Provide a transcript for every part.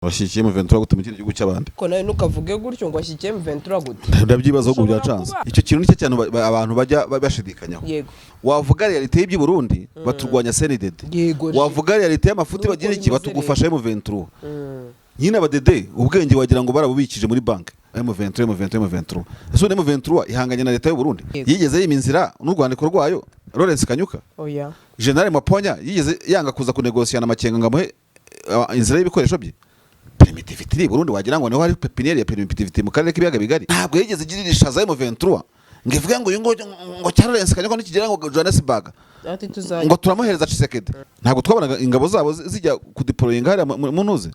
Bashyigikiye M23 gute mu kindi gihugu cy'abandi? Ko nawe ntukavuge gutyo ngo ashyigikiye M23 gute. Ndabyibaza ahubwo Ushobora byacanze. kuba- Icyo kintu nicyo cyane abantu bajya bashidikanyaho. Wavuga réalité y'iby'i Burundi, baturwanya CNDD. Wavuga réalité y'amafuti, Nuko bagira iki, bimeze. batugufasha M23. Nyine abadede ubwenge wagira ngo barabubikije muri banki. M23, M23, M23. Ese ubu M23 ihanganye na leta y'u Burundi? Yigeze yima inzira n'urwandiko rwayo Lawrence Kanyuka? Oya. General Maponya yigeze yanga kuza kunegosiya na Makenga ngo amuhe inzira y'ibikoresho bye? Primitivity iri i Burundi, wagira ngo niho hari pépinière ya primitivity mu karere k'ibiyaga bigari. Ntabwo yigeze igirira ishaza M23 ngo ivuge ngo uyu ngo cya Lawrence Kanyuka nikigera ngo Johannesburg ati tuzajya ngo turamuhereza Tshisekedi. Ntabwo twabonaga ingabo zabo zijya kudeployinga hariya mu ntuze.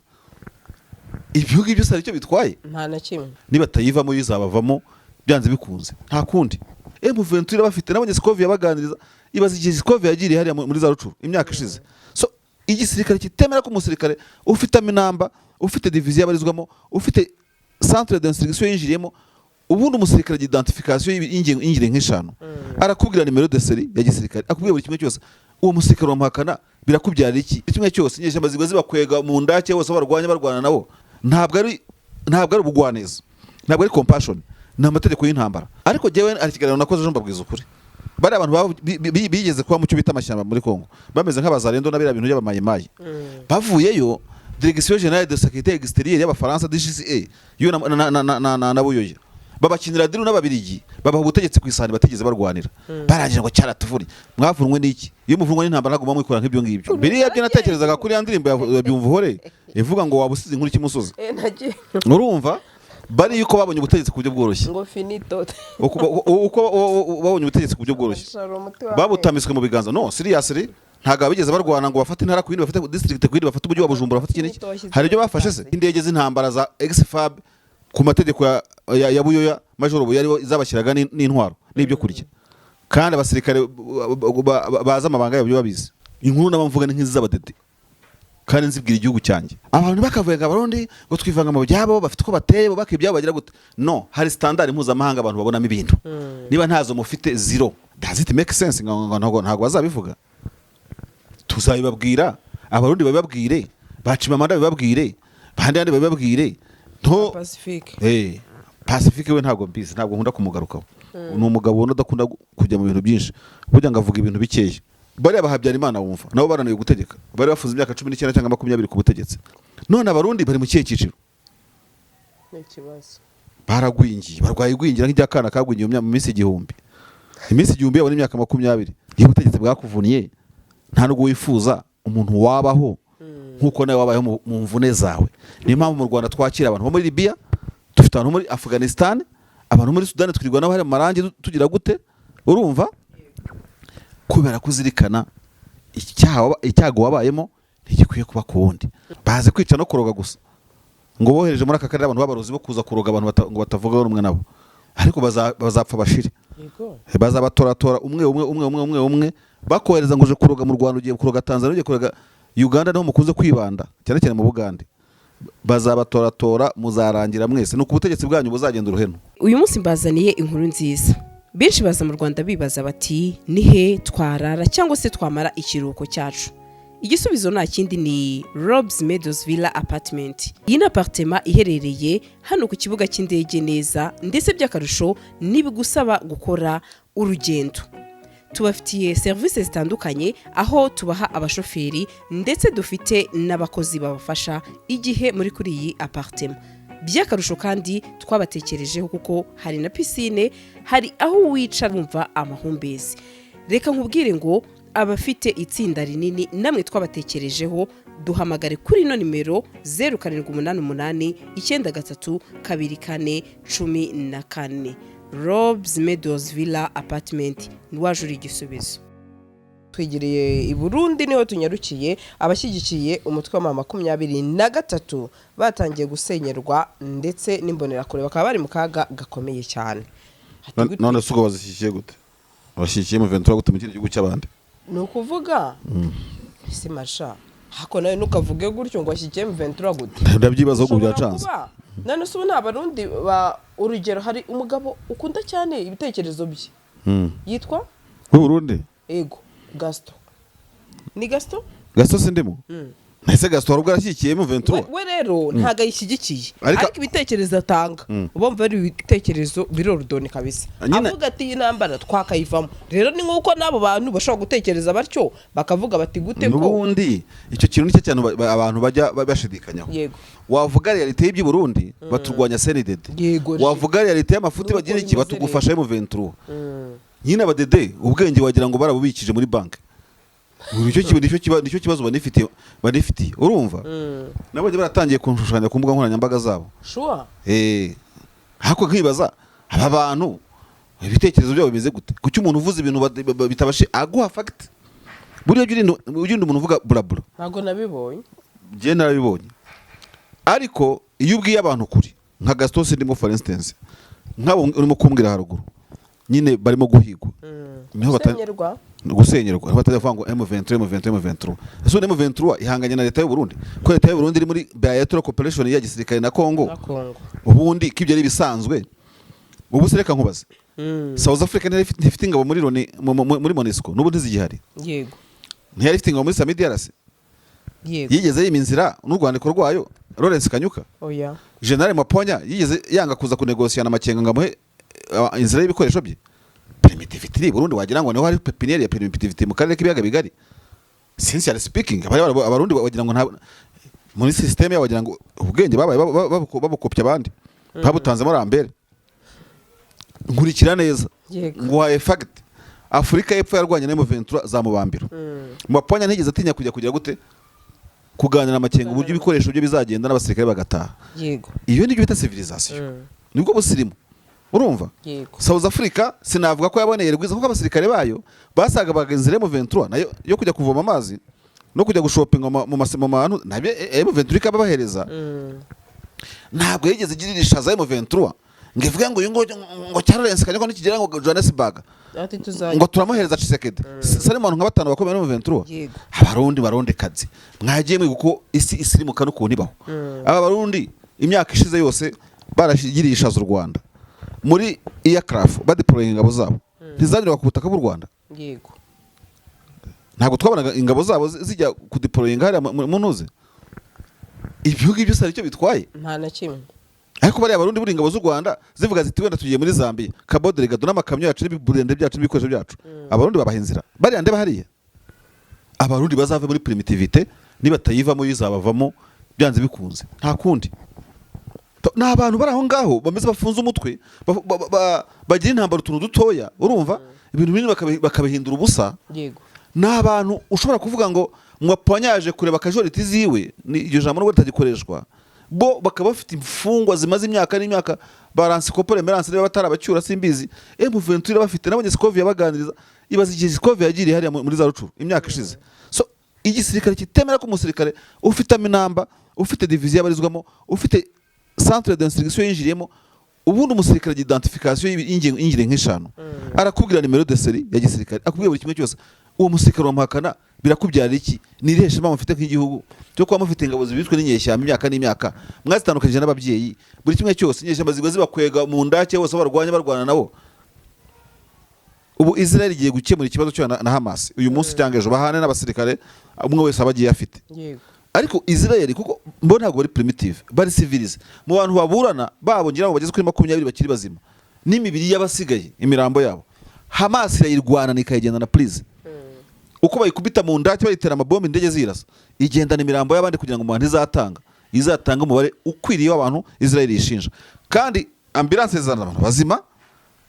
Ibyo ngibyo se hari icyo bitwaye? Nta na kimwe. Nibatayivamo izabavamo byanze bikunze, nta kundi. M23 irabafite. Nabonye Scovia yabaganiriza, ibaza igihe Scovia yagiriye hariya muri za Rucuru imyaka ishize. So igisirikare kitemera ko umusirikare ufite aminamba, ufite division yabarizwamo, ufite centre d'instruction yinjiriyemo, ubundi umusirikare agira identification y'ingeri nk'eshanu, arakubwira numéro de série ya gisirikare, akubwira buri kimwe cyose. Uwo musirikare wamuhakana birakubyarira iki? Kimwe cyose inyeshyamba ziba zibakwega mu ndake hose, aho barwanya barwana nabo. Ntabwo ari ubugwaneza, ntabwo ari compassion, ni amategeko y'intambara. Ariko jyewe hari ikiganiro nakoze ejo, mbabwiza ukuri. Bariya abantu bigeze kuba mu cyo bita amashyamba muri Congo, bameze nk'abazarendo na biriya bintu by'abamayimayi. Bavuyeyo, Direction Générale de Sécurité Extérieure y'Abafaransa, DGSE, yo na Buyoya babakinira deal n'Ababirigi, babaha ubutegetsi ku isahani batigeze barwanira. Barangije ngo cyaratuvuriye. Mwavunwe n'iki? Iyo muvunwa n'intambara ntabwo muba mwikora nk'ibyo ngibyo. Biriya byo natekerezaga kuri ya ndirimbo ya Byumvuhore ivuga ngo waba usize inkuru kimusozi. Nagiye. Urumva bari yuko babonye ubutegetsi ku buryo bworoshye. Ngo finito. Uko babonye ubutegetsi ku buryo bworoshye, babutamiswe mu biganza. No seriously, ntabwo bigeze barwana ngo bafate intara ku yindi, bafate district ku yindi, bafate umujyi wa Bujumbura, bafate iki n'iki. Hari ibyo bafashe se? Indege z'intambara za ex-FAB ku mategeko ya Buyoya, Majoro Buyoya, aribo zabashyiraga n'intwaro n'ibyo kurya, kandi abasirikare bazi amabanga yabyo babizi. Inkuru naba mvuga ni nk'iz'abadede, kandi nzibwira igihugu cyanjye. Abantu bakavuga ngo Abarundi ngo twivanga mu byabo, bafite uko bateye, bubaka ibyabo, bagira gute. No hari standard mpuzamahanga abantu babonamo ibintu. Niba ntazo mufite, zero. Does it make sense? Ngo ntabwo bazabivuga, tuzabibabwira. Abarundi babibabwire, bacimamanda babibabwire, bandi bandi babibabwire nto. Pacifique. Pacifique we ntabwo mbizi, ntabwo nkunda kumugarukaho. Ni umugabo ubona udakunda kujya mu bintu byinshi, burya ngo avuga ibintu bikeya. Bariya ba Habyarimana wumva nabo bananiwe gutegeka, bari bafuze imyaka 19 cyangwa 20 ku butegetsi. None Abarundi bari mu kihe cyiciro? Ni ikibazo. Baragwingiye, barwaye igwingira nk'iry'akana kagwingiye mu minsi 1000. Iminsi 1000 yabo ni imyaka 20. Iyo ubutegetsi bwakuvuniye, nta nubwo wifuza umuntu wabaho nk'uko nawe wabayeho mu mvune zawe. Niyo mpamvu mu Rwanda twakira abantu bo muri Libya, dufite abantu bo muri Afghanistan, abantu bo muri Sudani, twirirwa nabo hariya mu marangi tugira gute. Urumva, kubera kuzirikana icyago wabayemo ntigikwiye kuba ku wundi. Bazi kwica no kuroga gusa, ngo bohereje muri aka karere abantu b'abarozi bo kuza kuroga abantu ngo batavuga rumwe nabo. Ariko bazapfa bashire. Bazabatoratora umwe umwe, umwe umwe, umwe umwe. Bakohereza ngo uje kuroga mu Rwanda, ugiye kuroga Tanzania, ugiye kuroga Uganda, niho mukunze kwibanda cyane cyane mu Bugande. Bazabatoratora, muzarangira mwese. Nuko ubutegetsi bwanyu buzagenda uruhenu. Uyu munsi mbazaniye inkuru nziza. Benshi baza mu Rwanda bibaza bati: "Ni he twarara cyangwa se twamara ikiruhuko cyacu?" Igisubizo nta kindi, ni Robs Meadows Villa Apartment. Iyi ni apartment iherereye hano ku kibuga cy'indege neza, ndetse by'akarusho ntibigusaba gukora urugendo. Tubafitiye serivisi zitandukanye, aho tubaha abashoferi, ndetse dufite n'abakozi babafasha igihe muri kuri iyi apartment. By'akarusho kandi twabatekerejeho kuko hari na piscine, hari aho wicara wumva amahumbezi. Reka nkubwire ngo abafite itsinda rinini namwe twabatekerejeho. Duhamagare kuri ino nimero: 0788932414. Robs Meadows Villa Apartment, waje uri igisubizo. Twigiriye i Burundi, niho tunyarukiye. Abashyigikiye umutwe wa 23 batangiye gusenyerwa, ndetse n'imbonerakure bakaba bari mu kaga gakomeye cyane. Ati gute? None se ubwo bazishyigikiye gute? Bashyigikiye M23 gute mu kindi gihugu cy'abandi? Ni ukuvuga ese masha hako nawe ntukavuge gutyo ngo ashyigikiye M23 gute. Ndabyibaza ahubwo. Ushobora Byacanze. kuba none se ubu nta Barundi ba, urugero hari umugabo ukunda cyane ibitekerezo bye, yitwa W'i Burundi? Ego, Gaston, ni Gaston. Gaston sindimo. Ese Gaston hari ubwo arashyigikiye M23? We rero ntabwo ayishyigikiye, Ariko ariko ibitekerezo atanga uba ari ibitekerezo birorudone kabisa. Avuga ati: "Iyi ntambara twakayivamo." Rero ni nk'uko n'abo bantu bashobora gutekereza batyo, bakavuga bati: "Gute ko?" N'ubundi icyo kintu nicyo cyane abantu bajya bashidikanyaho. Wavuga réalité y'iby'i Burundi, baturwanya CNDD. Wavuga réalité y'amafuti, Nuko bagira iki, bimeze. batugufasha M23. Nyine abadede ubwenge wagira ngo barabubikije muri banki. Nicyo kibazo banifitiye, urumva? Nabonye baratangiye kunshushanya ku mbuga nkoranyambaga zabo. Ariko nkibaza, aba bantu ibitekerezo byabo bimeze gute? Kuki umuntu uvuze ibintu bitabashe aguha fact? Buriya ujya urinda umuntu uvuga burabura. Ntabwo nabibonye. Njye narabibonye. Ariko iyo ubwiye abantu ukuri, nka Gaston ndimo, for instance, nk'abo urimo kumbwira haruguru, nyine barimo guhigwa, niho Gusenyerwa. Gusenyerwa, niho batajya kuvuga ngo M23, M23, M23. Ese ubundi M23 ihanganye na leta y'u Burundi, ko leta y'u Burundi iri muri bilateral cooperation ya gisirikare na Congo? Na Congo. Ubundi ko ibyo ari ibisanzwe. Ubu se reka nkubaze, South Africa ntifite ingabo muri Loni, muri MONUSCO? N'ubu ntizigihari? Yego. Ntiyari ifite ingabo muri SAMIDRC? Yego. Yigeze yima inzira n'urwandiko rwayo Lawrence Kanyuka? Oya. General Maponya yigeze yanga kuza kunegosiyana Makenga ngo amuhe inzira y'ibikoresho bye? Primitivity iri i Burundi, wagira ngo niho hari pépinière ya primitivity mu karere k'ibiyaga bigari. Sincerely speaking, abari Abarundi wagira ngo nta muri système yabo, wagira ngo ubwenge babaye babukopye abandi, babutanzemo rambere. Nkurikira neza. Nguhaye fact: Afurika y'Epfo yarwanye na M23 za Mubambiro. Maponya ntigeze atinya kujya kugira gute, kuganira Amakenga uburyo ibikoresho bye bizagenda n'abasirikare bagataha. Iyo nibyo bita civilisation. Nibwo busirimu, urumva? Yego. South Africa sinavuga ko yaboneye rwiza, kuko abasirikare bayo basaga inzira M23 nayo yo kujya kuvoma amazi no kujya gushopinga mu mantu, nabyo M23 ikababahereza. Ntabwo yigeze igirira ishaza M23 ngo ivuge ngo uyu nguyu ngo cya Lawrence Kanyuka nikigera ngo Johannesburg ati tuzajya ngo turamuhereza Tshisekedi. Sari mu bantu nka batanu bakomeye muri M23. Abarundi, barundi kazi, mwagiye mwiga uko isi isirimuka n'ukuntu ibaho. Aba Barundi imyaka ishize yose barashigiriye ishaza u Rwanda muri aircraft, badeploying ingabo zabo, ntizanyuraga ku butaka bw'u Rwanda? Yego. Ntabwo twabonaga ingabo zabo zijya kudeployinga hariya mu ntuze? Ibyo ngibyo se hari icyo bitwaye? Nta na kimwe. Ariko bariya Barundi, buri ingabo z'u Rwanda zivuga ziti: "Wenda tugiye muri Zambia, Cabo Delgado, n'amakamyo yacu n'ibiburende byacu n'ibikoresho byacu," Abarundi babaha inzira. Bariya ndeba hariya, Abarundi bazave muri primitivité. Nibatayivamo izabavamo byanze bikunze, nta kundi. Ni abantu bari aho ngaho bameze bafunze umutwe, bagira intambara utuntu dutoya, urumva, ibintu binini bakabihindura ubusa. Ni abantu ushobora kuvuga ngo mwapanyaje kureba casualty ziwe, ni iryo jambo nubwo ritagikoreshwa, bo bakaba bafite imfungwa zimaze imyaka n'imyaka, baransi kopore meranse, niba batarabacyura simbizi. M23 bafite, nabonye Scovia yabaganiriza. Ibaza igihe Scovia yagiriye hariya muri za Rucuru imyaka ishize. So igisirikare kitemera ko umusirikare ufite aminamba, ufite division yabarizwamo, ufite centre d'instruction yinjiriyemo. Ubundi umusirikare agira identification y'ingeri nk'eshanu: arakubwira numéro de série ya gisirikare, akubwira buri kimwe cyose. Uwo musirikare wamuhakana birakubyarira iki? Ni irihe shema mufite nk'igihugu cyo kuba mufite ingabo zibitswe n'inyeshyamba imyaka n'imyaka, mwazitandukanyije n'ababyeyi, buri kimwe cyose, inyeshyamba zigwa zibakwega mu ndake hose, barwanya, barwana nabo? Ubu Israel igiye gukemura ikibazo cyayo na Hamas uyu munsi cyangwa ejo, bahane n'abasirikare umwe wese aba agiye afite. Ariko Israel, kuko mbona ntabwo bari primitive, bari civilized. Mu bantu baburana babo, ngira ngo bageze kuri 20 bakiri bazima, n'imibiri y'abasigaye, imirambo yabo, Hamas irayirwana ikayigendana. Please, uko bayikubita mu ndake, bayitera amabombe, indege zirasa, igendana imirambo y'abandi kugira ngo umuntu izatanga umubare ukwiriye w'abantu Israel yishinja. Kandi ambulance zizana abantu bazima,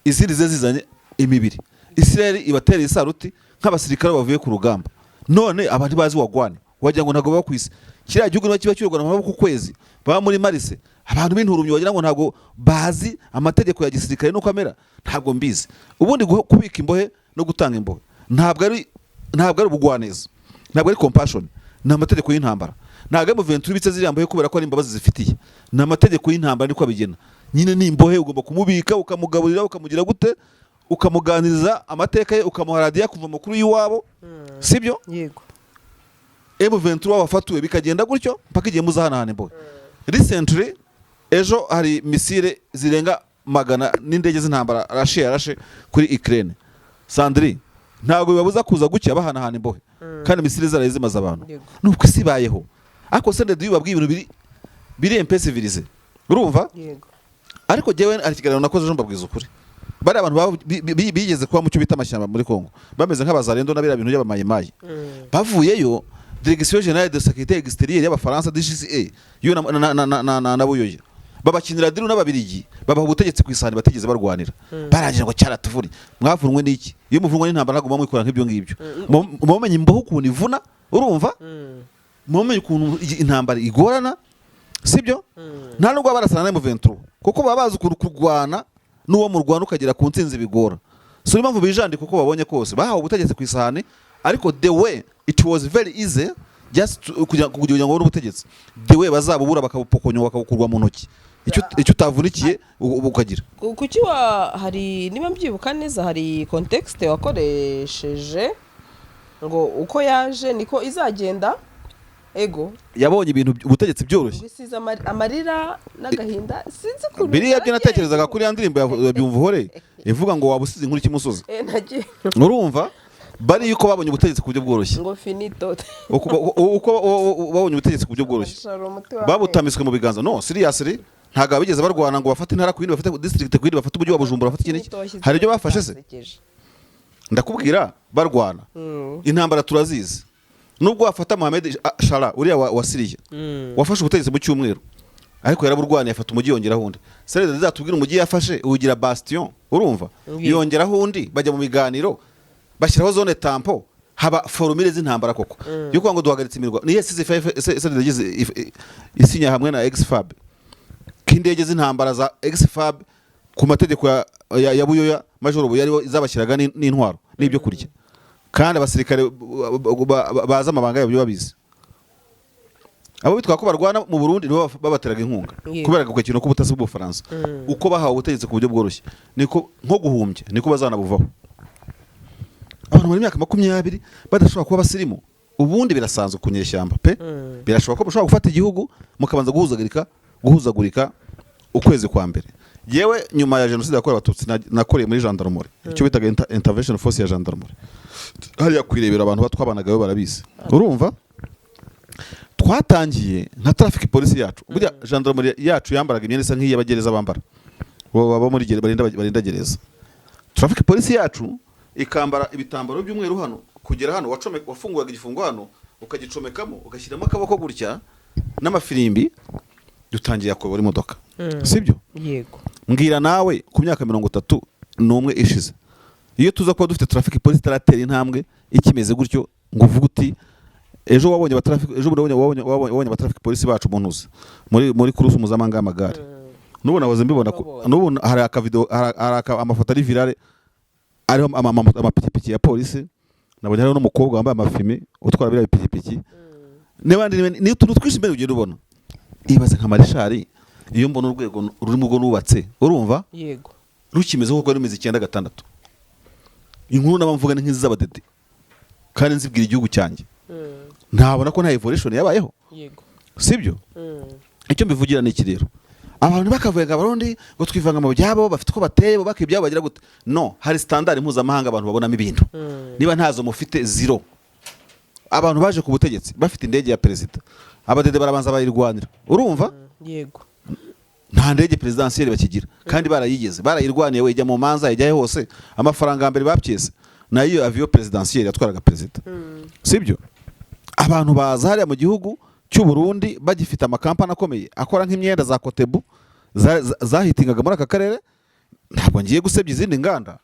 izindi zize zizanye imibiri. Israel ibatera isaruti nk'abasirikare bavuye ku rugamba. None abantu bazi wagwana, wagira ngo ntabwo baba ku isi. Kiriya gihugu niba kiba kiyoborwa na ku kwezi, baba muri Mars. Abantu b'inturumyi, wagira ngo ntabwo bazi amategeko ya gisirikare n'uko amera. Ntabwo mbizi. Ubundi kubika imbohe no gutanga imbohe ntabwo ari ubugwaneza, ntabwo ari compassion, ni amategeko y'intambara. Ntabwo ari M23 ibitse ziriya mbohe kubera ko ari imbabazi zifitiye, ni amategeko y'intambara, niko abigena. Nyine ni imbohe, ugomba kumubika, ukamugaburira, ukamugira gute, ukamuganiriza amateka ye, ukamuha radiyo kuva amakuru y'iwabo, sibyo? Yego. M23 wafatuwe, bikagenda gutyo mpaka igihe muzahanahana imbohe. Recently, ejo, hari missile zirenga 100 n'indege z'intambara Russia yarashe kuri Ukraine. Sandri, ntabwo bibabuza kuza gucya bahanahana imbohe, kandi missile zaraye zimaze abantu. Nuko isi ibayeho. Ariko CNDD iyo babwiye ibintu biri un peu civilisé, urumva? Yego. Ariko jyewe hari ikiganiro nakoze ejo, mbabwiza ukuri: bariya abantu bigeze kuba mu cyo bita amashyamba muri Congo, bameze nk'abazarendo na biriya bintu by'abamayimayi. Bavuyeyo, Direction Générale de Sécurité Extérieure y'Abafaransa, DGSE, yo na Buyoya babakinira deal n'Ababirigi, babaha ubutegetsi ku isahani batigeze barwanira. Barangije ngo cyaratuvunye. Mwavunwe n'iki? Iyo muvunwe n'intambara ntabwo muba mwikora nk'ibyo ngibyo. Muba mumenye imboho ukuntu ivuna, urumva? Muba mumenye ukuntu intambara igorana, sibyo? Nta nubwo baba barasana na M23, kuko baba bazi ukuntu kurwana n'uwo murwana ukagera ku ntsinzi bigora. So niyo mpamvu bijandika uko babonye kose. Bahawe ubutegetsi ku isahani, ariko the way it was very easy just kugira ngo babone ubutegetsi, the way bazabubura bakabupokonywa, bakabukurwa mu ntoki, icyo utavunikiye ukagira. Kuki wa hari, niba mbyibuka neza, hari context wakoresheje ngo uko yaje niko izagenda, ego? Yabonye ibintu, ubutegetsi byoroshye. Ngo isize amarira n'agahinda, sinzi ukuntu Biriya byo byagenze. Natekerezaga kuri ya ndirimbo ya Byumvuhore ivuga ngo waba usize inkuru kimusozi. Nagiye Urumva, bari yuko babonye ubutegetsi ku buryo bworoshye. Ngo finito. Uko babonye ubutegetsi ku buryo bworoshye, babutamiswe mu biganza. No seriously, ntabwo bigeze barwana ngo bafate intara ku yindi, bafate district ku yindi, bafate umujyi wa Bujumbura, bafate iki n'iki. Hari ibyo bafashe se? Ndakubwira, barwana intambara turazizi. Nubwo wafata Mohamed Shara uriya wa Syria wafashe ubutegetsi mu cyumweru, ariko yaraburwaniye, afata umujyi, yongeraho undi. Serede zatubwira umujyi yafashe uwugira bastion, urumva? Yongeraho undi, bajya mu biganiro, bashyiraho zone tampon, haba formule z'intambara koko yo kuvuga ngo duhagaritse imirwano. Niyo CNDD yagize isinya hamwe na ex-FAB k'indege z'intambara za ex-FAB ku mategeko ya Buyoya, Majoro Buyoya, aribo zabashyiraga n'intwaro n'ibyo kurya, kandi abasirikare bazi amabanga yabyo babizi. Abo bitwa ko barwana mu Burundi nibo babateraga inkunga kubera ako kintu k'ubutasi bw'Ubufaransa. Uko bahawe ubutegetsi ku buryo bworoshye, niko nko guhumbya niko bazanabuvaho. Abantu muri myaka 20 badashobora kuba abasirimu, ubundi birasanzwe ku nyeshyamba pe. Birashoboka ko mushobora gufata igihugu mukabanza guhuzagurika ukwezi kwa mbere. Yewe, nyuma ya jenoside yakorewe Abatutsi nakoreye muri gendarmerie, icyo bitaga intervention force ya gendarmerie hariya kwirebera. Abantu batwabanagayo barabizi, urumva? Twatangiye nka traffic police yacu. Burya gendarmerie yacu yambaraga imyenda isa nk'iy'abagereza bambara, bo baba muri barinda gereza. Traffic police yacu ikambara ibitambaro by'umweru hano kugera hano. Wafunguraga igifungo hano, ukagicomekamo, ugashyiramo akaboko gutya n'amafirimbi, dutangiye kuyobora imodoka, sibyo? Yego. Mbwira nawe, ku myaka 31 ishize, iyo tuza kuba dufite traffic police itaratera intambwe, ikimeze gutyo, ngo uvuge uti ejo wabonye aba traffic, ejo bundi wabonye aba traffic police bacu mu ntuzi muri course mpuzamahanga y'amagare. N'ubu nahoze mbibona Wabonye. N'ubu hari akavideo, hari amafoto ari virale ariho amapikipiki ya polisi. Nabonye hariho n'umukobwa wambaye amafime utwara biriya bipikipiki n'abandi. Ni utuntu twinshi mbere ugenda ubona. Ibaze nka marishari, iyo mbona urwego rurimo urwo nubatse, urumva, rukimeze nk'uko rwari rumeze 96, inkuru naba mvuga ni nk'iz'abadede kandi nzibwira igihugu cyanjye, ntabona ko nta evolution yabayeho. Sibyo? Icyo mbivugira ni iki rero: abantu bakavuga ngo Abarundi ngo twivanga mu byabo, bafite uko bateye, bubaka ibyabo, bagira gute. No hari standard mpuzamahanga abantu babonamo ibintu. Niba ntazo mufite, zero. Abantu baje ku butegetsi bafite indege ya perezida, abadede barabanza bayirwanira, urumva? Yego. Nta ndege présidentielle bakigira kandi barayigeze, barayirwaniye. We ijya mu manza, ijya he hose. Amafaranga ya mbere bapyese nayo avion présidentielle yatwaraga perezida, sibyo? Abantu baza hariya mu gihugu cy'u Burundi bagifite amakampani akomeye akora nk'imyenda za Cotebu zahitingaga muri aka karere. Ntabwo ngiye gusebya izindi nganda,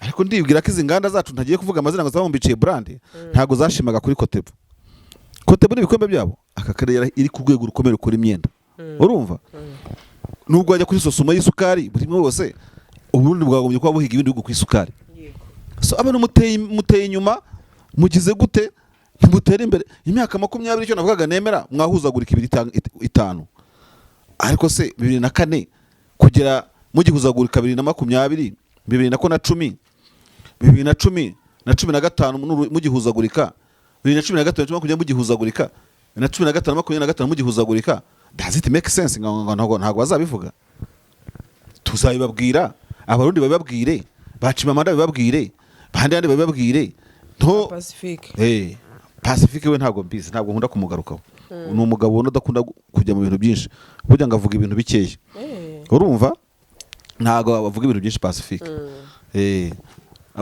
ariko ndibwira ko izi nganda zacu, ntagiye kuvuga amazina ngo zabumbiciye brand, ntabwo zashimaga kuri Cotebu. Cotebu n'ibikombe byabo, aka karere iri ku rwego rukomeye rukora imyenda, urumva? Nubwo wajya kuri SOSUMO y'isukari, buri umwe wose, Uburundi bwagombye kuba buhiga ibindi bihugu ku isukari. So abantu muteye inyuma, mugize gute, ntimutere imbere imyaka 20. Icyo navugaga, nemera mwahuzagurika ibiri itanu, ariko se 2004 kugera mugihuzagurika 2020, bibiri na ko na cumi, bibiri na cumi na 15 mugihuzagurika, 2015 makumyabiri mugihuzagurika, 2015 25 mugihuzagurika, does it make sense? Ngo ntabwo bazabivuga, tuzabibabwira. Abarundi babibabwire, bacimamanda babibabwire, bandi bandi babibabwire nto. Pacifique. Pacifique we ntabwo mbizi, ntabwo nkunda kumugarukaho. Ni umugabo ubona udakunda kujya mu bintu byinshi, burya ngo avuga ibintu bikeya. Urumva, ntabwo avuga ibintu byinshi Pacifique.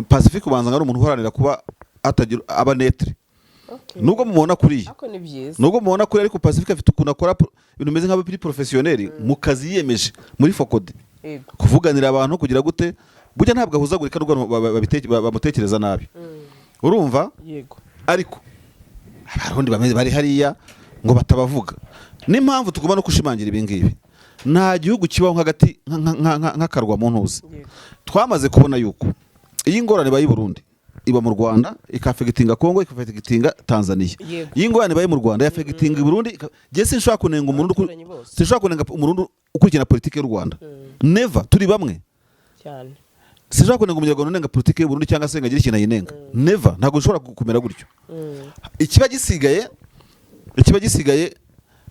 Pacifique ubanza ngo ari umuntu uharanira kuba atagira aba neutre. Nubwo mubona kuriya, Ariko ni byiza. nubwo mubona kuri, ariko Pacifique afite ukuntu akora ibintu bimeze nk'abari professionnel mu kazi yiyemeje muri FOCODE, kuvuganira abantu, kugira gute. Burya ntabwo ahuzagurika nubwo abantu bamutekereza nabi, urumva? Yego. Ariko Abarundi bameze bari hariya ngo batabavuga. N'impamvu tugomba no gushimangira ibi ngibi, nta gihugu kibaho nk'agati nk'akarwa mu ntuzi. Twamaze kubona yuko iyo ingorane ibaye i Burundi, iba mu Rwanda, ikaffectinga Kongo, ikaffectinga Tanzania. Iyo ingorane ibaye mu Rwanda, yaffectinga i Burundi. Jye sinshobora kunenga Umurundi Abaturanyi bose. Sinshobora kunenga Umurundi ukurikirana politiki y'u Rwanda, never, turi bamwe. Sinshobora kunenga Umunyarwanda unenga politiki y'u Burundi cyangwa se ngo agire ikintu ayinenga, never, ntabwo nshobora kumera gutyo. Ikiba gisigaye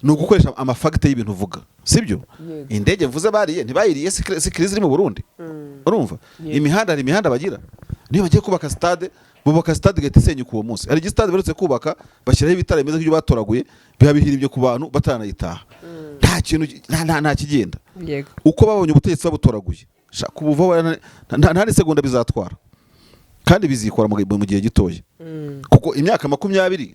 ni ugukoresha amafacts y'ibintu uvuga, sibyo? Yego. Indege mvuze bariye ntibayiriye, si crise iri mu Burundi? Urumva? Yego. Imihanda, hari imihanda bagira. Niyo bagiye kubaka stade, bubaka stade igahita isenyuka uwo munsi. Hari igisitade baherutse kubaka, bashyiraho ibitara bimeze nk'ibyo batoraguye, biba bihira ku bantu bataranayitaha. Nta kintu, nta kigenda. Uko babonye ubutegetsi babutoraguye, sha, kubuvaho nta n'isegonda bizatwara, kandi bizikora mu gihe gitoya, kuko imyaka 20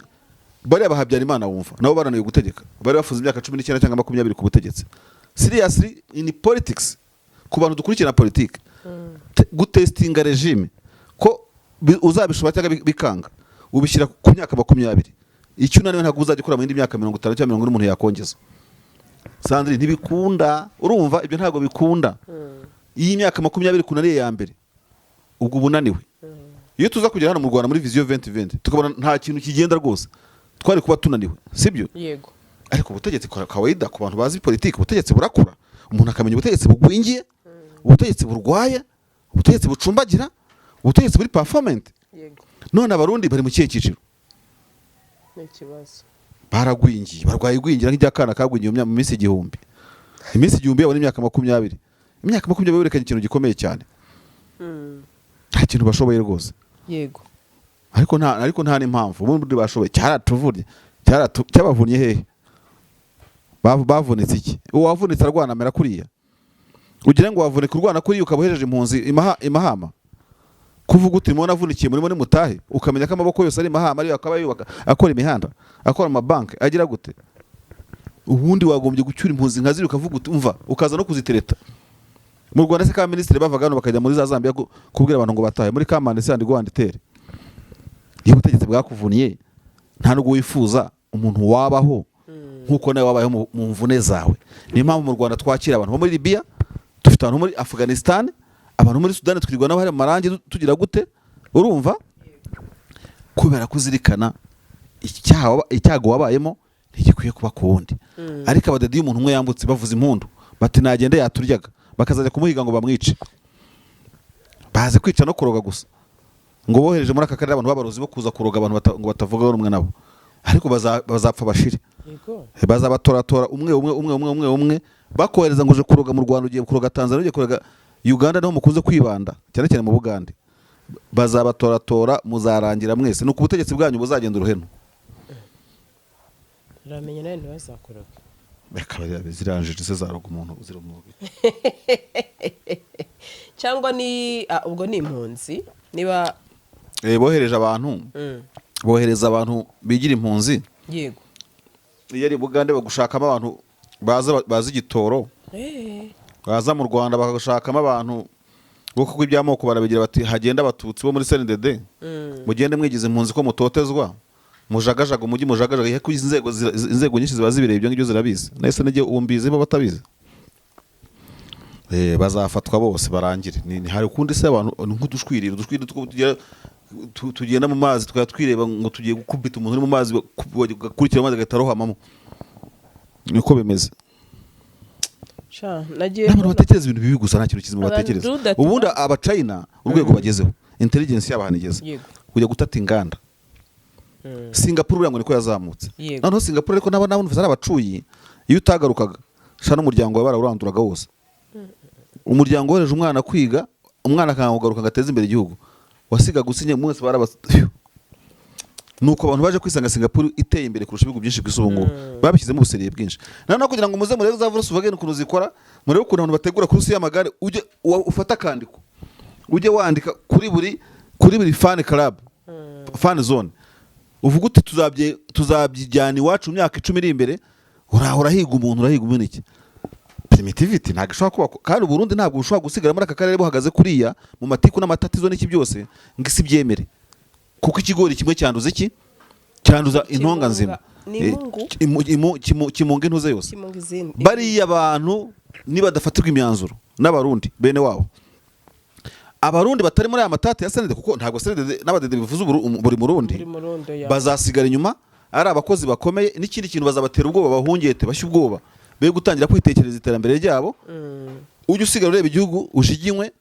bariya ba Habyarimana wumva nabo bananiwe gutegeka, bari bafuze imyaka 19 cyangwa 20 ku butegetsi. Seriously, in politics, ku bantu dukurikirana politike, gutestinga regime ko uzabishobora cyangwa bikanga, ubishyira ku myaka 20. Icyo unaniwe ntabwo uzajya ukora mu yindi myaka 50 cyangwa 40 umuntu yakongeza. Sandrine, ntibikunda. Urumva, ibyo ntabwo bikunda. Iyi myaka 20 kunaniye ya mbere, ubwo uba unaniwe. Iyo tuza kugera hano mu Rwanda muri Vision 2020 tukabona nta kintu kigenda rwose, twari kuba tunaniwe, sibyo? Yego. Ariko ubutegetsi kwa kawaida, ku bantu bazi politiki, ubutegetsi burakura, umuntu akamenya ubutegetsi bugwingiye, ubutegetsi burwaye, ubutegetsi bucumbagira, ubutegetsi buri performant. None Abarundi bari mu kihe cyiciro? Ni ikibazo. Baragwingiye, barwaye igwingira nk'iry'akana kagwingiye mu minsi 1000. Iminsi 1000 yabo ni imyaka 20. Imyaka 20 berekanye ikintu gikomeye cyane. Nta kintu bashoboye rwose. Ariko nta n'impamvu ubundi bashoboye. Cyaratuvunnye, cyabavunnye hehe? Bavunitse iki? Uwavunitse arwana amera kuriya, ugira ngo wavunika urwana kuriya, ukaba uhejeje impunzi imahama, kuvuga uti mubona avunikiye murimo nimutahe, ukamenya ko amaboko yose ari imahama, ariyo akaba yubaka, akora imihanda, akora amabanki, agira gute. Ubundi wagombye gucyura impunzi nka ziri, ukavuga uti umva, ukaza no kuzitereta mu Rwanda. Se ka minisitiri bavaga hano bakajya muri za Zambia kubwira abantu ngo batahe muri kamande se yandi rwanditere. Iyo ubutegetsi bwakuvuniye, nta nubwo wifuza umuntu wabaho nk'uko nawe wabayeho mu mvune zawe. Niyo mpamvu mu Rwanda twakira abantu bo muri Libya, dufite abantu muri Afghanistan, abantu muri Sudani, twirirwa nabo hariya mu marangi tugira gute. Urumva, kubera kuzirikana icyago wabayemo ntigikwiye kuba ku wundi. Ariko abadedi, iyo umuntu umwe yambutse, bavuza impundu bati nagende yaturyaga, bakazajya kumuhiga ngo bamwice. Bazi kwica no kuroga gusa. Ngo bohereje muri aka karere abantu b'abarozi bo kuza kuroga abantu ngo batavuga rumwe nabo, ariko bazapfa bashire. Bazabatoratora umwe umwe, umwe umwe, umwe umwe. Bakohereza ngo uje kuroga mu Rwanda, ugiye kuroga Tanzania, ugiye kuroga Uganda, niho mukunze kwibanda cyane cyane mu Bugande. Bazabatoratora, muzarangira mwese. Nuko ubutegetsi bwanyu buzagenda uruhenu. Uramenye nawe ntibazakoroge. Reka, ziranjije se zaroga umuntu uzira umwuga? Cyangwa ni ubwo ni impunzi niba Bohereje abantu, bohereza abantu bigira impunzi. Iyo ari Bugande, bagushakamo abantu baza bazi igitoro. Baza mu Rwanda bagashakamo abantu bo, kuko iby'amoko barabigira, bati hagenda Abatutsi bo muri CNDD, mugende mwigize impunzi ko mutotezwa, mujagajaga umujyi, mujagajaga. Kuko inzego nyinshi ziba zibireba ibyo ngibyo, zirabizi. Nahise nijye ubu mbizi bo batabizi. Bazafatwa bose barangire. Hari ukundi se? Abantu ni nk'udushwiriro, udushwiriro two tugenda mu mazi, tukaba twireba ngo tugiye gukubita umuntu uri mu mazi, bagakurikira amazi agahita arohamamo. Niko bimeze. Sha, nagiye N'abantu batekereza ibintu bibi gusa, nta kintu kizima Abantu batekereza. do that. Ubundi Abachina, urwego bagezeho, intelligence yabo ahantu igeze, kujya gutata inganda. Singapore uriya ngo niko yazamutse. Noneho Singapore ariko nabo numvise ari abacuyi. Iyo utagarukaga sha, n'umuryango wawe barawuranduraga wose. Umuryango wohereje umwana kwiga, umwana akanga kugaruka ngo ateze imbere igihugu, wasigaga usinye mwese barabas. Nuko abantu baje kwisanga Singapore iteye imbere kurusha ibihugu byinshi ku isi ubu ngubu. Babishyizemo ubuseriye bwinshi. Noneho kugira ngo muze murebe za Volkswagen ukuntu zikora, murebe ukuntu abantu bategura course y'amagare, ujye ufate akandiko, ujye wandika kuri buri fan club, fan zone, uvuga uti tuzabyijyana iwacu mu myaka 10 iri imbere. Urahiga umuntu, urahiga umuntu iki? Primitivity ntabwo ishobora kuba, kandi Uburundi ntabwo bushobora gusigara muri aka karere buhagaze kuriya mu matiku n'amatatizo n'iki byose ngo isi byemere, kuko ikigori kimwe cyanduza iki? Cyanduza intonga nzima. Ni imungu? Kimunga intuze yose. Kimunga izindi. Bariya bantu nibadafatirwa imyanzuro n'Abarundi bene wabo, Abarundi batari muri aya matati ya CNDD, kuko ntabwo CNDD n'abadede bivuze buri Murundi, Buri Murundi, ya. bazasigara inyuma ari abakozi bakomeye. N'ikindi kintu, bazabatera ubwoba, bahungete, bashye ubwoba, be gutangira kwitekereza iterambere ryabo. Ujye usigara ureba igihugu ujiginywe,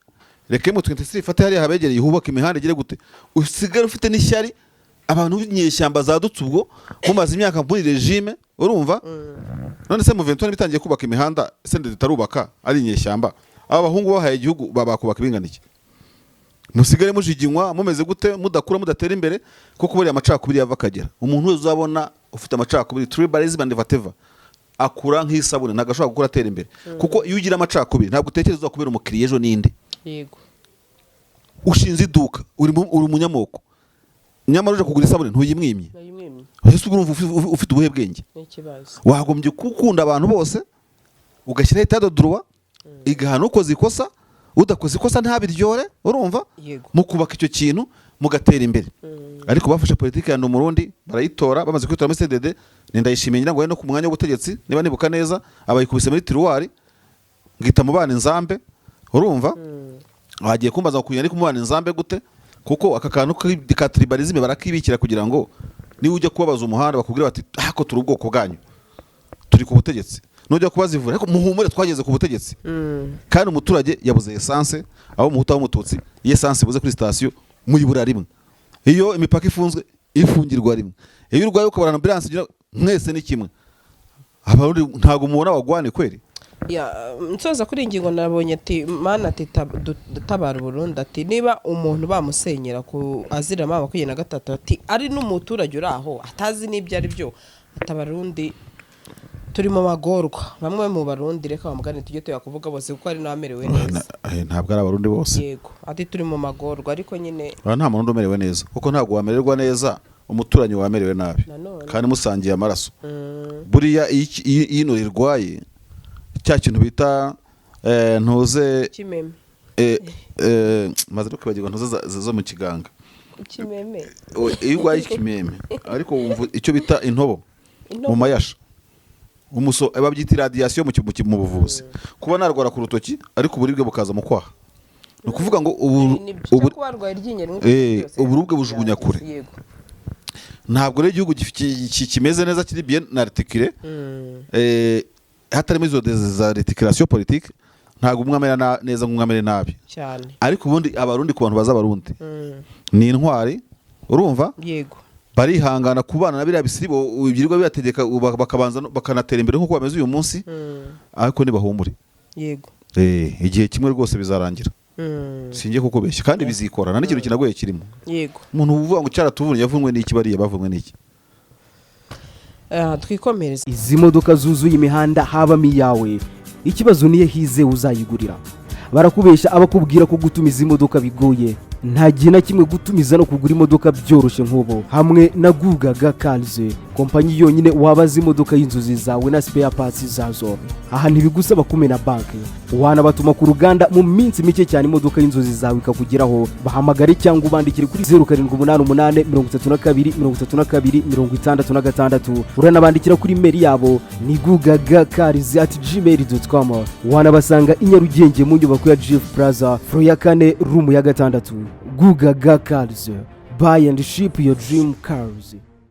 reka M23 ifate hariya habegereye, hubaka imihanda, igire gute, usigare ufite n'ishyari. Abantu b'inyeshyamba zadutse ubwo mumaze imyaka muri regime, urumva? None se M23 bitangiye kubaka imihanda, CNDD itarubaka, ari inyeshyamba, aba bahungu bahaye igihugu bakubaka ibingana iki? Musigare mujiginywa, mumeze gute, mudakura, mudatera imbere, kuko buriya amacakubiri yava akagera. Umuntu wese uzabona ufite amacakubiri, tribalism and whatever, akura nk'isabune, ntabwo ashobora gukura atera imbere, kuko iyo ugira amacakubiri ntabwo utekereza kubera umukiriya ejo ninde. Ushinze iduka, uri umunyamoko, nyamara uje kugura isabune ntuyimwimye. Nayimwimye. Ese ubwo urumva ufite ubuhe bwenge? Ni ikibazo. Wagombye gukunda abantu bose, ugashyiraho état de droit igahana ukoze ikosa, udakoze ikosa ntabiryore, urumva? Yego. Mu kubaka icyo kintu mugatera imbere. Ariko bafashe politiki ya Umurundi, barayitora. Bamaze kwitora muri CNDD, ni Ndayishimiye ngira ngo ari no ku mwanya w'ubutegetsi niba nibuka neza, abayikubise muri tiroir, ngita mubana inzambe, urumva? Wagiye kumbaza ngo ariko mubana inzambe gute? Kuko aka kantu ka tribalisme barakibikira kugira ngo niba ujya kubabaza umuhanda bakubwira bati: "Hako turi ubwoko bwanyu, turi ku butegetsi." Nujya kubaza ivuriro, ariko muhumure, twageze ku butegetsi. Kandi umuturage yabuze essence, aho umuhutu, aho umututsi, iyo essence ibuze kuri sitasiyo muyibura rimwe, iyo imipaka ifunzwe ifungirwa rimwe, iyo urwaye ukabona ambulance ugira mwese ni kimwe. Abarundi ntabwo mubona abagwane kweri? Ya, nsoza kuri iyi ngingo, nabonye ati: "Mana," ati, "tabara Burundi." Ati: "Niba umuntu bamusenyera ku azira M23," ati, "ari n'umuturage uri aho atazi n'ibyo ari byo," ati: "Abarundi turi mu magorwa." Bamwe mu Barundi, reka bamugane, tujye tuyakuvuga bose kuko hari n'abamerewe neza. Ntabwo ari Abarundi bose. Yego, ati: "Turi mu magorwa," ariko nyine Aha nta Murundi umerewe neza, kuko ntabwo wamererwa neza umuturanyi wamerewe nabi Nanone. kandi musangiye amaraso. Buriya iyo ino rirwaye cya kintu bita ntuze Kimeme. Maze no kwibagirwa ntuze zo mu kiganga. Kimeme. Iyo urwaye ikimeme, ariko wumva icyo bita intobo Intobo. mu mayasha, umuso babyita irradiation mu buvuzi. Kuba narwara ku rutoki ariko uburibwe bukaza mu kwaha, ni ukuvuga ngo ubu Ni ubu kuba warwaye iryinyo rimwe byose. Uburibwe bujugunya kure. Ntabwo rero igihugu kimeze neza, kiri bien articulé, hatarimo izo za articulation politique, ntabwo umwe amera neza ngo umwe amere nabi. Ariko ubundi Abarundi, ku bantu bazi Abarundi, ni intwari, urumva? Yego. Barihangana kubana na biriya bisiribo byirirwa bibategeka, bakabanza bakanatera imbere nk'uko bameze uyu munsi. Ariko nibahumure. Igihe kimwe rwose bizarangira. Singiye kukubeshya, kandi bizikora, nta n'ikintu kinagoye kirimo. Umuntu uvuga ngo cyaratuvunye, yavunwe n'iki? Bariya bavunwe n'iki? Twikomereze. Izi modoka zuzuye imihanda habamo iyawe? Ikibazo niyo hizewe uzayigurira. Barakubeshya abakubwira ko gutumiza imodoka bigoye. Nta gihe na kimwe gutumiza no kugura imodoka byoroshye nk'ubu hamwe na Gugaga Cars, kompanyi yonyine wabaza imodoka y'inzozi zawe na spare parts zazo. Aha ntibigusaba kumena banki, wanabatuma ku ruganda, mu minsi mike cyane imodoka y'inzozi zawe ikakugeraho. Bahamagare cyangwa ubandikire kuri 0788 32 32 66. Uranabandikira kuri email yabo ni gugagacars@gmail.com. Wanabasanga i Nyarugenge mu nyubako ya Jifu Plaza, floor ya kane, room ya 6. Gugaga Cars, buy and ship your dream cars.